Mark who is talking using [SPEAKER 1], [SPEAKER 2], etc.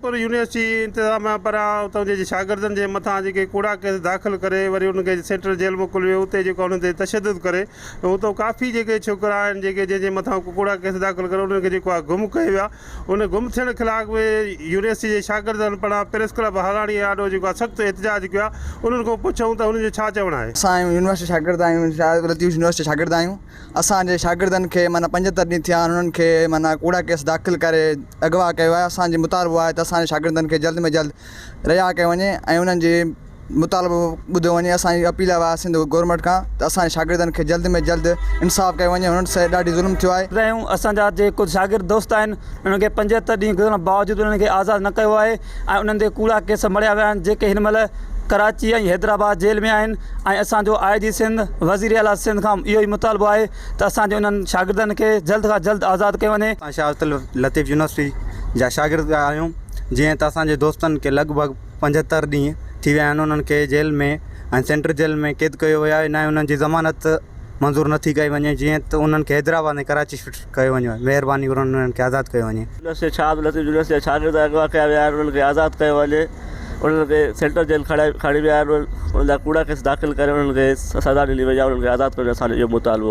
[SPEAKER 1] Shikarpur university انتظاميا پاران اتان جي شاگردن جي مٿان جيڪي ڪوڙا ڪيس داخل ڪري وري انهن کي سينٽرل جيل موڪليو ويو اتي جيڪو انهن تي تشدد ڪري اتان ڪافي جيڪي ڇوڪرا آهن جيڪي جنهن جي مٿان ڪوڙا ڪيس داخل ڪري انهن کي جيڪو آهي گم ڪيو ويو آهي ان گم ٿيڻ خلاف به يونيورسٽي جي شاگردن پاران پريس ڪلب هالاڻي آڏو جيڪو آهي سخت احتجاج ڪيو آهي انهن کان پڇون ته انهن جو ڇا چوڻ آهي.
[SPEAKER 2] اسان آهيون يونيورسٽي شاگرد آهيون شاهه لطيف يونيورسٽي شاگرد آهيون اسان جي شاگردن کي معنيٰ 75 ڏينهن ٿيا آهن انهن کي معنيٰ ڪوڙا ڪيس داخل ڪري اغوا ڪيو آهي اسان جي مطالبو آهي ته اسان جي شاگردن کي جلد ۾ جلد رها ڪيو وڃي ۽ انهن جي مطالبو ٻڌو وڃي اسان جي اپيل آهي سنڌ گورنمينٽ کان ته اسان جي شاگردن کي جلد ۾ جلد انصاف ڪيو وڃي انهن سان ڏاڍي ظلم ٿيو آهي.
[SPEAKER 3] رهيون اسان جا جي ڪجهه شاگرد دوست آهن انهن کي 75 ڏينهن گذرڻ باوجود انهن کي آزاد نه ڪيو آهي ۽ انهن تي ڪوڙا ڪيس مڙهيا ويا آهن جيڪي هن مهل ڪراچي ۽ حيدرآباد جيل ۾ آهن ۽ اسان جو آء جي سنڌ وزير اعليٰ سنڌ کان اهو ئي مطالبو آهي ته اسان جي انهن شاگردن کي جلد کان جلد آزاد ڪيو وڃي.
[SPEAKER 4] اسان شاهه عبداللطيف يونيورسٽي جا شاگرد آهيون جيئن ته اسان جي دوستن کي لڳ ڀڳ 75 ڏينهن ٿي ويا آهن انهن کي جيل ۾ ۽ سينٽر جيل ۾ قيد ڪيو ويو آهي نه انهن جي ضمانت منظور نٿي ڪئي وڃي جيئن ته انهن کي حيدرآباد ۽ ڪراچي شفٽ ڪيو وڃي مهرباني ڪري انهن کي آزاد ڪيو وڃي.
[SPEAKER 5] يونيورسٽي شاهه عبداللطيف يونيورسٽي جا شاگرد اغوا ڪيا ويا آهن انهن کي آزاد ڪيو وڃي انهن کي سينٽرل جيل کڻائي کڻي ويا آهن انهن جا ڪوڙا ڪيس داخل ڪري انهن کي سزا ڏني وئي آهي انهن کي آزاد ڪيو وڃي اسان جو اهو مطالبو آهي.